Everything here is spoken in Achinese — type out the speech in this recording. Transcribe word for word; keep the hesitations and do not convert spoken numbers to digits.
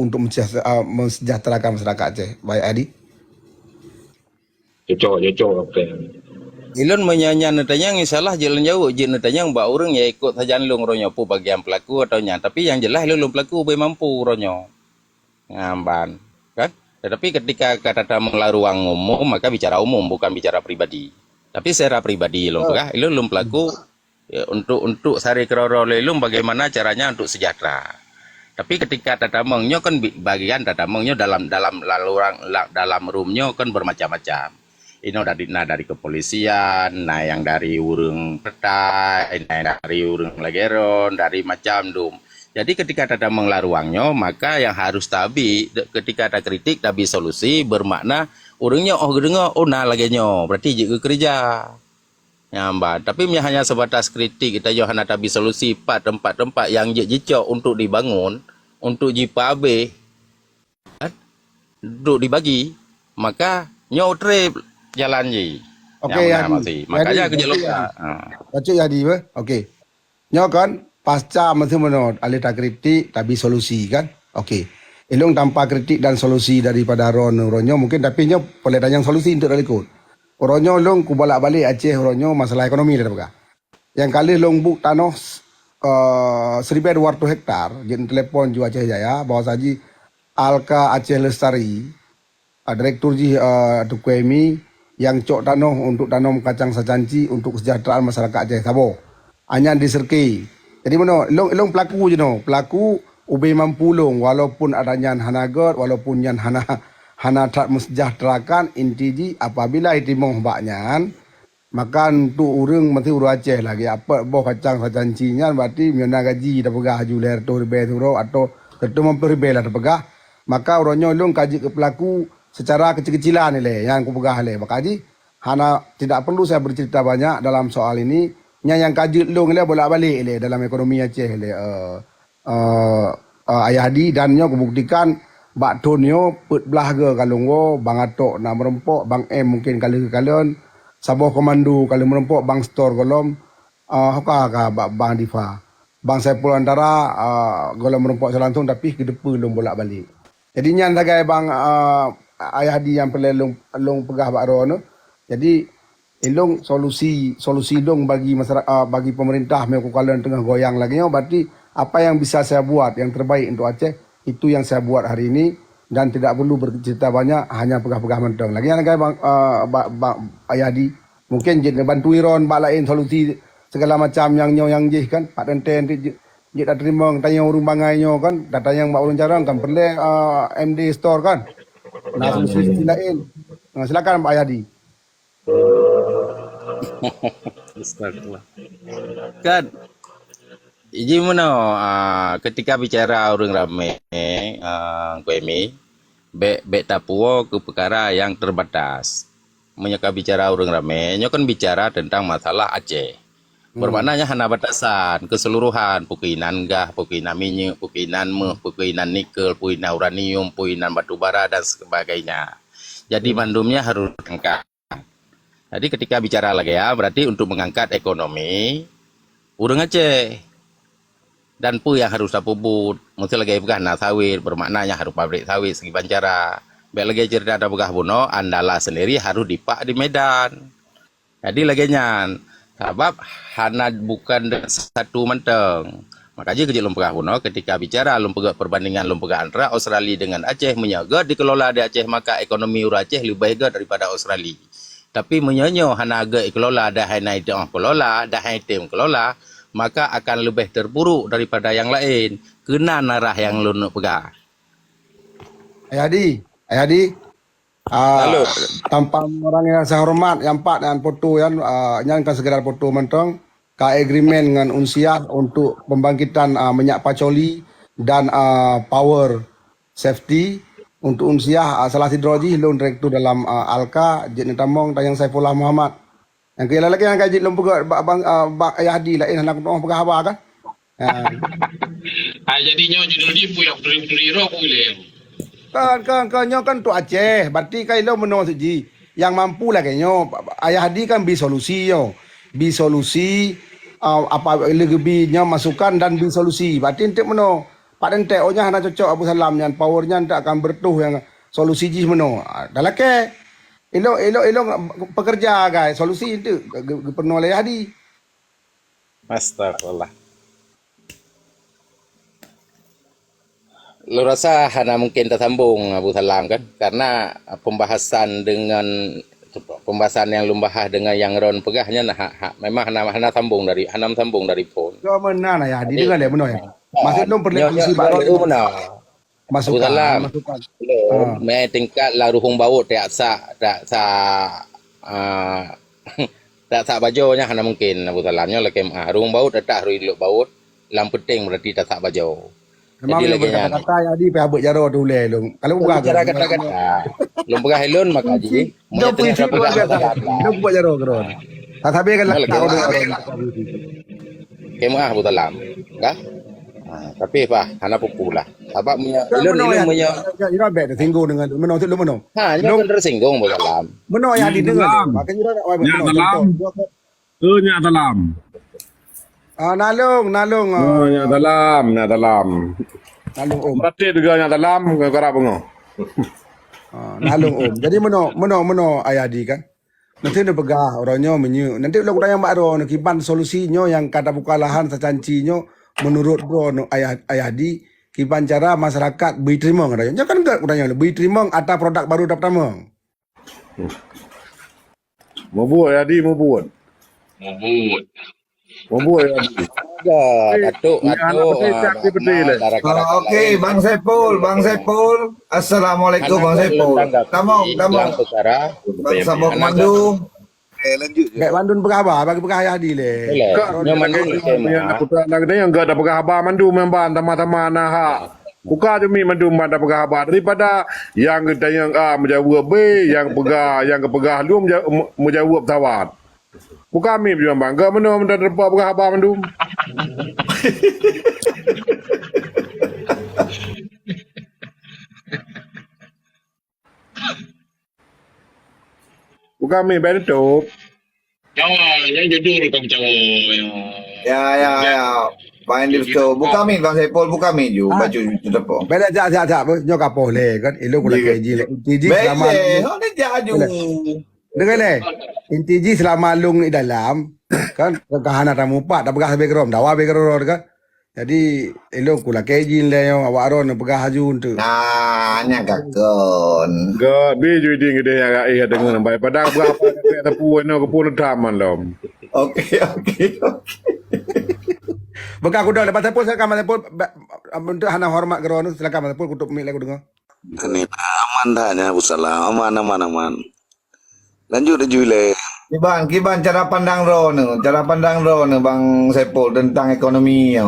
untuk mensejahtera-, ah, mensejahterakan masyarakat Aceh. Baik, Adi. Cocok, cocok apa yang Ilôn meunyoe nyan neutanyong, insya Allah jeuet lôn jaweueb, jeuet neutanyong bak ureuëng nyang ikot sajan lôn uroe nyoe, peue bagian pelaku atau nyan. Tapi nyang jeulaih lôn, lôn pelaku ubé mampu uroe nyoe. Nyan ban, kan? Tetapi ketika ka tatamong lam ruang umum, maka bicara umum, bukan bicara pribadi. Tapi secara pribadi lôn peugah, ilôn lôn pelaku, ya, untuk, untuk sari keudroe-droe lé lôn bagaimana caranya untuk sejahtera. Tapi ketika tatamong nyoe kan bi-, bagian tatamong nyoe dalam, dalam lalu orang la-, dalam room nyoe kan bermacam-macam. Inoe dari, na dari kepolisian, na nyang dari ureuëng partai, na nyang dari ureuëng lageron, dari macam dum. Jadi ketika tatamong lam ruang nyoe, maka yang harus tabi, de-, ketika takritik tabi solusi, bermakna ureuëng nyoe oh geudeungoe, oh na lagée nyoe, berarti jeuet geukeureuja. Nyan ban. Tapi meunyoe hanya sebatas kritik, geutanyoe hana tabi solusi pat teumpat-teumpat nyang jeuet jicok untuk dibangun, untuk jipeubeh, kan? Untuk dibagi, maka nyoe treb jalan jih. Okey, Nyang meunan Yadi. Masih. Makanya Yadi, keujeut okey, luka. Yadi. Ha. Bacut Yadi, beh? Okey. Nyoe kan, pasca meuteumeunoe, aleh takritik, tabi solusi kan? Okey. Ilong tanpa kritik dan solusi daripada Ron uroe nyoe mungkin, tapi nyoe peureulée tanyong solusi untuk dari likot. Uroe nyoe long kubolak-balik Aceh uroe nyoe masalah ekonomi dah peugah. Nyang ka lheueh long buk tanoh, eh, seribu dua ratus hektar, jeuet telepon ju Aceh Jaya, bahwa saji Alka Aceh Lestari, ah, direktur jih, ah, Teungku Emi, nyang cok tanoh untuk tanom kacang sacanci untuk kesejahteraan masyarakat Aceh saboh. Anyan di Serkee. Jadi meunoe, ilong, ilong pelaku jinoe. Pelaku ubé mampu long, walaupun ada nyan hana gét, walaupun nyan hana, hana that mensejahterakan, inti jih apabila itimoh bak nyan, maka untuk ureuëng meusti ureuëng Aceh lagi apet boh kacang sacanci nyan, berarti meunyoe na gaji tapeugah ju lhée reutôh ribée siuroe atau seuteumam ploh ribée lah tapeugah, maka uroe nyoe lôn ka jeuet keu pelaku secara kecil-kecilan ilée nyang kupeugah ilée. Maka jih hana, tidak perlu saya bercerita banyak dalam soal ini. Nyan nyang ka jeuet lôn ilée bolak-balik ilée dalam ekonomi Aceh ilée, eh, eh, eh, Ayah Hadi dan nyoe kubuktikan bak thon nyoe peuet blaih goe ka lôn woe, Bang Atok na meurumpok, Bang M mungkin ka lheueh kalon, saboh komando ka lheueh meurumpok, Bang Stor gohlom, eh, hoka ka bak Bang Difa. Bang Saiful Antara, eh, gohlom meurumpok langsung tapi keudeupeue lôn bolak-balik. Jadi nyan sagai Bang, eh, Ayah Hadi nyang peureulée lôn, lôn peugah bak droeneuh. Jadi ilong solusi, solusi ilong bagi masyara-, ah, bagi pemerintah meunyoe kukalon teungoh goyang lagée nyoe, berarti apa yang bisa saya buat yang terbaik untuk Aceh, itu yang saya buat hari ini dan tidak perlu bercerita banyak, hanya peugah-peugah mantong. Lagée nyan lagée bang, ah, ba-, ba-, Ayah Hadi, mungkin jeuet neubantu Iron bak laén solusi segala macam nyang nyoe nyang jih kan, pat teuntée jeuet, jeuet tateurimong tanyong ureuëng bangai nyoe kan, tatanyong bak ureuëng carông kan peureulée, ah, M D Store kan. Nah, solusi-solusi laén. Nah, silakan Pak Ayah Hadi. Astagfirullah. Kan, iji meunoe, ah, ketika bicara ureuëng ramé, ah, Teungku Emi, bék, bék tapuwoe keu peukara nyang terbatas. Meunyoe ka bicara ureuëng ramé, nyoe kan bicara tentang masalah Aceh. Bermakna nyan hana batasan, keseluruhan, peue keuh inan gah, peue keuh inan minyeuk, peue keuh inan méuh, peue keuh inan nikel, peue inan uranium, peue inan batu bara dan sebagainya. Jadi mandum nyan harus diangkat. Jadi ketika bicara lagée nyan, berarti untuk mengangkat ekonomi ureuëng Aceh. Dan peue nyang harôh tapeubuet? Meuseu lagée peugah na sawét, bermakna nyan harôh pabrik sawét sikiban cara. Bék lagée cerita tapeugah bunoe, Andala sendiri harôh dipak di Medan. Jadi lagée nyan, sabab hana bukan satu mantong. Maka jih keujeuet lôn peugah bunoe, ketika bicara lôn peugah perbandingan lôn peugah antara Australia dengan Aceh, meunyoe gét dikelola di Aceh, maka ekonomi ureuëng Aceh leubeh gét daripada Australia. Tapi meunyoe nyoe hana gét ikelola, dah hai na iteuoh kelola, dah hai tem kelola, maka akan leubeh terpuruk daripada nyang laén. Keunan arah nyang lôn neuk peugah. Ayah Hadi, Ayah Hadi, ah, tanpa mengurangi rasa hormat, nyang pat nyan foto nyan, ah, nyan kan sekedar foto mantong, ka agreement ngon Unsiah untuk pembangkitan, ah, minyak pacoli dan, ah, power safety. Untuk Unsiah, ah, salah sidroe jih lôn direktur dalam, ah, Alka, jeuet neutamong tanyong Saifullah Muhammad. Nyang keu lagée nyang ka jeuet lôn peugah bak bang, ah, bak Ayah Hadi laén hana keunoe peugah haba kan? Ha. Ah, jadi nyoe judul jih peue nyang peuturi-peuturi roh peue lé. Kan, kan, kan, nyoe kan untuk Aceh. Berarti kan ilong meunoe sit jih. Nyang mampu lagée nyoe, Ayah Hadi kan bi solusi nyoe. Bi solusi, ah, apa leugebi nyoe masukan dan bi solusi. Berarti enteuk meunoe. Pat entek, oh nyan hana cocok Abu Salam nyan, power nyan tak akan bertuh yang solusi jih meno. Ah, dah lakée. Elok, elok, elok pekerja, guys. Solusi itu ge-, ge-, geupeureunoe lé Yahdi. Astagfirullah. Lôn rasa hana mungkin tasambong, Abu Salam, kan? Karena pembahasan dengan, pembahasan yang lôn bahas dengan yang Ron peugah nyan hak, hak, memang hana, hana sambong dari, hana sambong dari phone. Kau meunan, Yahdi, dengar lé meunoe, ya. Maksud lôn perlu solusi baru. Masukan, masukan. Lôn, mé tingkat lam ruhueng bawot tak sa, tak sa, ah, tak sa bajoe nyan hana mungkin, Abu Salam. Nyoe lakée meu'ah. Ruhueng bawot teutap harôh ilok bawot, lam peuting berarti tak sa bajoe. Memang jadi lagée nyan. Kata-kata Yahdi pih abot jaroe tu ulée lôn. Kalau bukan kata-kata. Lôn peugah ilôn maka jih. Jom puisi dua biasa. Jom buat jaroe keudroe. Tak sabe kan lakée. Keu meu'ah Abu Salam. Dah? Ha, tapi bah, hana peue-peue lah. Sabab meunyoe ilôn, ilôn meunyoe. Ira bek tersinggung dengan meunoe tu meunoe. Ha, ilôn kan tersinggung Abu Salam. Meunoe Yahdi dengar. Makanya ira nak wai meunoe. Eh, Nyak Salam. Ah, nalong, nalong. Oh, Nyak Salam, Nyak Salam. Nalong, Om. Berarti juga Nyak Salam, karap beungoh. Ah, nalong, Om. Jadi meunoe, meunoe, meunoe Yahdi kan. Nanti neupeugah uroe nyoe meunyoe. Nanti ulôn kutanyong bak droeneuh kiban solusi nyoe nyang ka tabuka lahan sacanci nyoe menurut droeneuh Yah-, Yahdi, kiban cara masyarakat bri teurimong uroe nyoe. Nyoe kan gét kutanyong, bri teurimong ata produk baru tapeutama. Mubuet, Yahdi, mubuet. Mubuet. Mubuet, Yahdi. Ada, Datuk, Datuk, ah, Mak, Mak, dara-dara. Ah, okey, Bang Saipul, Bang Saipul. Assalamualaikum, Bang Saipul. Tamong, tamong. Bang Sabo Kemandu. Eh, lanjut je. Bek Mandun peugah haba, bagi peugah Yahdi lé. Nyoe Mandun, putra lagée nyang gata peugah haba mandum nyang ban sama-sama na hak. Buka jemi mandum ban tapeugah haba daripada nyang geutanyong A meujaweueb B, nyang peugah, nyang geupeugah lom meujaweueb pesawat. Buka mi jeuem bang, geuh meunoe meunan teumpat peugah haba mandum. Buka mi, bang tutup. Nyawa, nyang jujur kau cawa. Ya, ya, ya. Main di situ. Buka mi, Bang Saipul, buka mi ju. Baju ju tepung. Bela jak, jak, jak. Nyoe kapoh lé kan. Ilung kula kaji lé. Inti jih selama. Bela, oh, ni jak ju. Dengar lé. Inti jih selama lung di dalam kan. Kehana tamu pak, tak peugah background, dawa background kan. Jadi, ilung kula kaji lé nyoe awak ron peugah aju untuk. Nah, nyang kakon. Gak bi ju idin gede ya gai ya dengar nampak. Padahal berapa tak tapu no kepun taman lom. Okey, okey, okey. Bukan aku dah lepas telepon, silakan Mas Saipul. Ba-, untuk hana hormat ke droeneuh, silakan Mas Saipul, kutuk mic lagi dengar. Ini aman dah ni Abu Salam. Aman, aman, aman. Lanjut laju ilée. Kiban, kiban cara pandang droeneuh, cara pandang droeneuh Bang Saipul tentang ekonomi nyoe.